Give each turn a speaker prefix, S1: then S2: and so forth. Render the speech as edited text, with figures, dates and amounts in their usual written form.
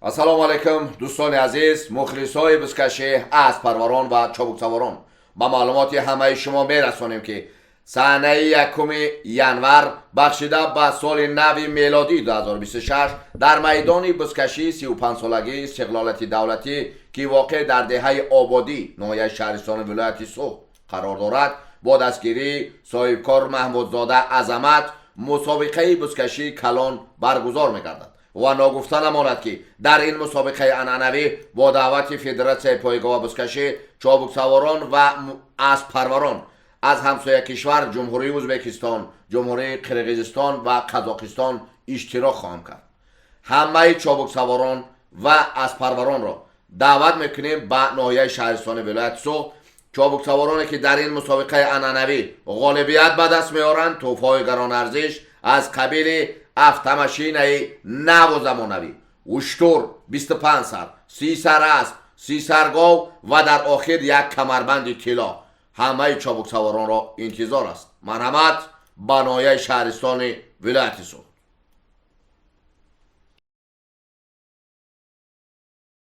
S1: Ассалому алайкум, дӯстони азиз, мухлисои бузкашӣ, аспарварон ва чобуксаворон. Ба маълумоти ҳамаи шумо мерасонем, ки санаи 1 январ, бахшида ба соли нави мелодӣ 2026, дар майдони бузкашии 35-солагии истиқлолияти давлатӣ, ки воқеъ дар деҳаи Ободӣ, ноҳияи Шаҳристони вилояти Суғд қарор дорад, бо дастгирии соҳибкор Маҳмудзода Азамат мусобиқаи бузкашии калон баргузор мегардад. Ва ногуфта намонад, ки дар ин мусобиқаи анъанавӣ бо даъвати Федератсияи пойга ва бузкашӣ чобуксаворон ва аспарварон аз ҳамсоя кишвар Ҷумҳурии Ӯзбекистон, Ҷумҳурии Қирғизистон ва Қазоқистон иштирок хоҳанд кард. Ҳамаи чобуксаворон ва аспарваронро даъват мекунем ба ноҳияи Шаҳристони вилояти Суғд. Чобуксавороне, ки дар ин мусобиқаи анъанавӣ ғолибият ба даст меоранд, тӯҳфаҳои гаронарзиш аз қабили автомашинаи наву замонавӣ, уштур 25 сар, 30 сар асп, 30 сар гов ва дар охир як камарбанди тилло ҳамаи чобуксаворонро интизор аст. Марҳамат ба ноҳияи Шаҳристони вилояти Суғд.